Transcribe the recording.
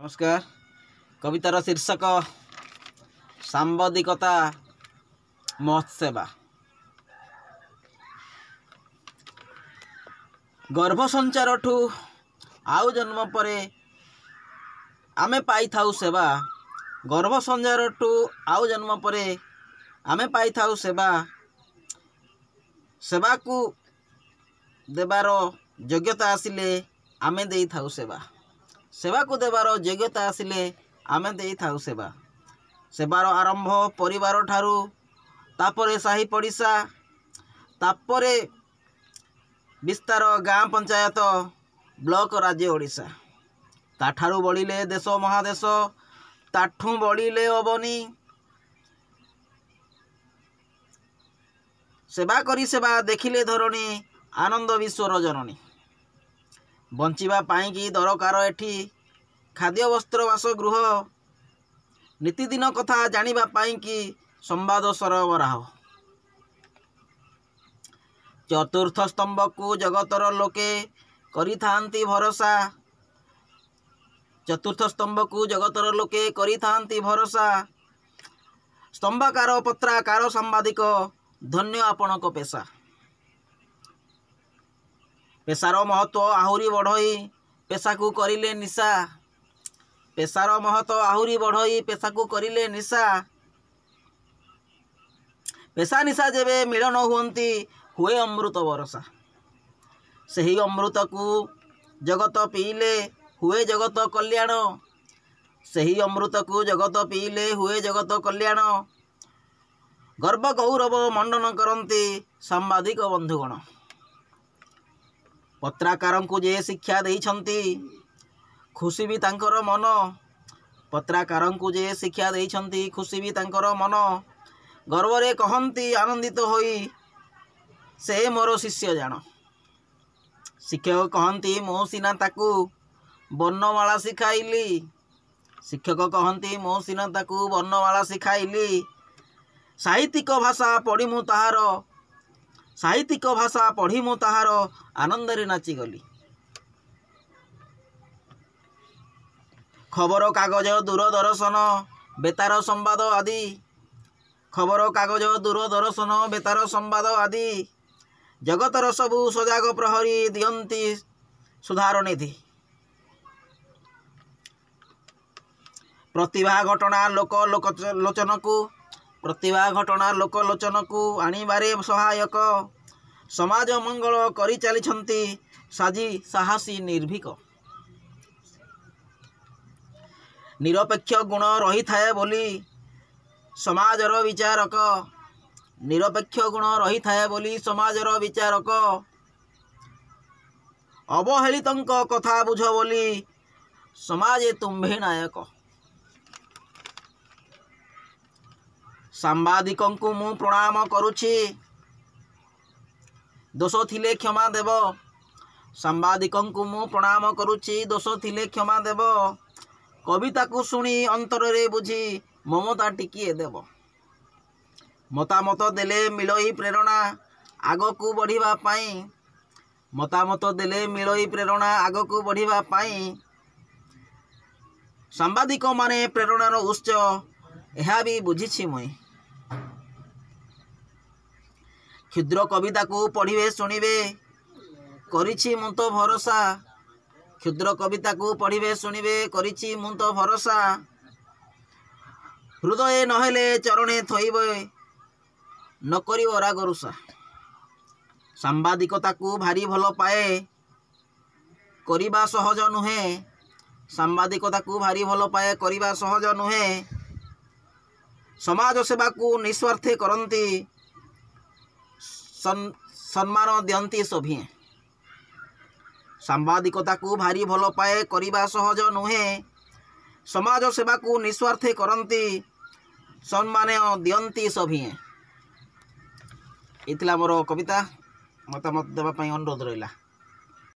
ନମସ୍କାର। କବିତାର ଶୀର୍ଷକ ସାମ୍ବାଦିକତା ମହତ୍ ସେବା। ଗର୍ଭ ସଞ୍ଚାରଠୁ ଆଉ ଜନ୍ମ ପରେ ଆମେ ପାଇଥାଉ ସେବା। ଗର୍ଭ ସଞ୍ଚାରଠୁ ଆଉ ଜନ୍ମ ପରେ ଆମେ ପାଇଥାଉ ସେବା। ସେବାକୁ ଦେବାର ଯୋଗ୍ୟତା ଆସିଲେ ଆମେ ଦେଇଥାଉ ସେବା। ସେବାକୁ ଦେବାର ଯୋଗ୍ୟତା ଆସିଲେ ଆମେ ଦେଇଥାଉ ସେବା। ସେବାର ଆରମ୍ଭ ପରିବାର ଠାରୁ, ତାପରେ ସାହି ପଡ଼ିଶା, ତାପରେ ବିସ୍ତାର ଗାଁ, ପଞ୍ଚାୟତ, ବ୍ଲକ, ରାଜ୍ୟ, ଓଡ଼ିଶା। ତାଠାରୁ ବଳିଲେ ଦେଶ, ମହାଦେଶ, ତାଠୁଁ ବଳିଲେ ଅବନୀ। ସେବା କରି ସେବା ଦେଖିଲେ ଧରଣୀ, ଆନନ୍ଦ ବିଶ୍ୱର ଜନନୀ। ବଞ୍ଚିବା ପାଇଁକି ଦରକାର ଏଠି ଖାଦ୍ୟ, ବସ୍ତ୍ର, ବାସଗୃହ। ନୀତିଦିନ କଥା ଜାଣିବା ପାଇଁକି ସମ୍ବାଦ ସରବରାହ। ଚତୁର୍ଥ ସ୍ତମ୍ଭକୁ ଜଗତର ଲୋକେ କରିଥାନ୍ତି ଭରସା। ଚତୁର୍ଥ ସ୍ତମ୍ଭକୁ ଜଗତର ଲୋକେ କରିଥାନ୍ତି ଭରସା। ସ୍ତମ୍ଭକାର, ପତ୍ରାକାର, ସାମ୍ବାଦିକ, ଧନ୍ୟ ଆପଣଙ୍କ ପେସା। ପେସାର ମହତ୍ଵ ଆହୁରି ବଢ଼ଇ ପେସାକୁ କରିଲେ ନିଶା। ପେସାର ମହତ୍ଵ ଆହୁରି ବଢ଼ଇ ପେସାକୁ କରିଲେ ନିଶା। ପେସା ନିଶା ଯେବେ ମିଳନ ହୁଅନ୍ତି, ହୁଏ ଅମୃତ ବରସା। ସେହି ଅମୃତକୁ ଜଗତ ପିଇଲେ ହୁଏ ଜଗତ କଲ୍ୟାଣ। ସେହି ଅମୃତକୁ ଜଗତ ପିଇଲେ ହୁଏ ଜଗତ କଲ୍ୟାଣ। ଗର୍ବ ଗୌରବ ମଣ୍ଡନ କରନ୍ତି ସାମ୍ବାଦିକ ବନ୍ଧୁଗଣ। ପତ୍ରାକାରଙ୍କୁ ଯେ ଶିକ୍ଷା ଦେଇଛନ୍ତି, ଖୁସି ବି ତାଙ୍କର ମନ। ପତ୍ରାକାରଙ୍କୁ ଯେ ଶିକ୍ଷା ଦେଇଛନ୍ତି, ଖୁସି ବି ତାଙ୍କର ମନ। ଗର୍ବରେ କହନ୍ତି ଆନନ୍ଦିତ ହୋଇ, ସେ ମୋର ଶିଷ୍ୟ ଜାଣ। ଶିକ୍ଷକ କହନ୍ତି, ମୁଁ ସିନା ତାକୁ ବର୍ଣ୍ଣମାଳା ଶିଖାଇଲି। ଶିକ୍ଷକ କହନ୍ତି, ମୁଁ ସିନା ତାକୁ ବର୍ଣ୍ଣମାଳା ଶିଖାଇଲି। ସାହିତ୍ୟିକ ଭାଷା ପଢ଼ି ମୁଁ ତାହାର, ସାହିତ୍ୟିକ ଭାଷା ପଢ଼ି ମୁଁ ତାହାର ଆନନ୍ଦରେ ନାଚିଗଲି। ଖବର କାଗଜ, ଦୂରଦର୍ଶନ, ବେତାର ସମ୍ବାଦ ଆଦି, ଖବର କାଗଜ, ଦୂରଦର୍ଶନ, ବେତାର ସମ୍ବାଦ ଆଦି ଜଗତର ସବୁ ସଜାଗ ପ୍ରହରୀ, ଦିଅନ୍ତି ସୁଧାର ନିଧି। ପ୍ରତିଭା ଘଟଣା ଲୋକ ଲୋଚନକୁ, ପ୍ରତିଭା ଘଟଣା ଲୋକଲୋଚନକୁ ଆଣିବାରେ ସହାୟକ। ସମାଜ ମଙ୍ଗଳ କରିଚାଲିଛନ୍ତି ସାଜି ସାହସୀ ନିର୍ଭୀକ। ନିରପେକ୍ଷ ଗୁଣ ରହିଥାଏ ବୋଲି ସମାଜର ବିଚାରକ। ନିରପେକ୍ଷ ଗୁଣ ରହିଥାଏ ବୋଲି ସମାଜର ବିଚାରକ। ଅବହେଳିତଙ୍କ କଥା ବୁଝ ବୋଲି ସମାଜେ ତୁମ୍ଭେ ନାୟକ। ସାମ୍ବାଦିକଙ୍କୁ ମୁଁ ପ୍ରଣାମ କରୁଛି, ଦୋଷ ଥିଲେ କ୍ଷମା ଦେବ। ସାମ୍ବାଦିକଙ୍କୁ ମୁଁ ପ୍ରଣାମ କରୁଛି, ଦୋଷ ଥିଲେ କ୍ଷମା ଦେବ। କବିତାକୁ ଶୁଣି ଅନ୍ତରରେ ବୁଝି ମମତା ଟିକିଏ ଦେବ। ମତାମତ ଦେଲେ ମିଳଇ ପ୍ରେରଣା ଆଗକୁ ବଢ଼ିବା ପାଇଁ। ମତାମତ ଦେଲେ ମିଳଇ ପ୍ରେରଣା ଆଗକୁ ବଢ଼ିବା ପାଇଁ। ସାମ୍ବାଦିକମାନେ ପ୍ରେରଣାର ଉତ୍ସ, ଏହା ବି ବୁଝିଛି ମୁଇଁ। କ୍ଷୁଦ୍ର କବିତାକୁ ପଢ଼ିବେ ଶୁଣିବେ, କରିଛି ମୁଁ ତ ଭରସା। କ୍ଷୁଦ୍ର କବିତାକୁ ପଢ଼ିବେ ଶୁଣିବେ, କରିଛି ମୁଁ ତ ଭରସା। ହୃଦୟ ନହେଲେ ଚରଣେ ଥୋଇବେ, ନ କରିବ ରାଗରୁଷା। ସାମ୍ବାଦିକତାକୁ ଭାରି ଭଲ ପାଏ, କରିବା ସହଜ ନୁହେଁ। ସାମ୍ବାଦିକତାକୁ ଭାରି ଭଲ ପାଏ, କରିବା ସହଜ ନୁହେଁ। ସମାଜ ସେବାକୁ ନିସ୍ୱାର୍ଥେ କରନ୍ତି, ସମ୍ମାନ ଦିଅନ୍ତି ସଭିଏଁ। ସାମ୍ବାଦିକତାକୁ ଭାରି ଭଲ ପାଏ, କରିବା ସହଜ ନୁହେଁ। ସମାଜ ସେବାକୁ ନିସ୍ୱାର୍ଥେ କରନ୍ତି, ସମ୍ମାନ ଦିଅନ୍ତି ସଭିଏଁ। ଏଇ ଥିଲା ମୋର କବିତା। ମତାମତ ଦେବା ପାଇଁ ଅନୁରୋଧ ରହିଲା।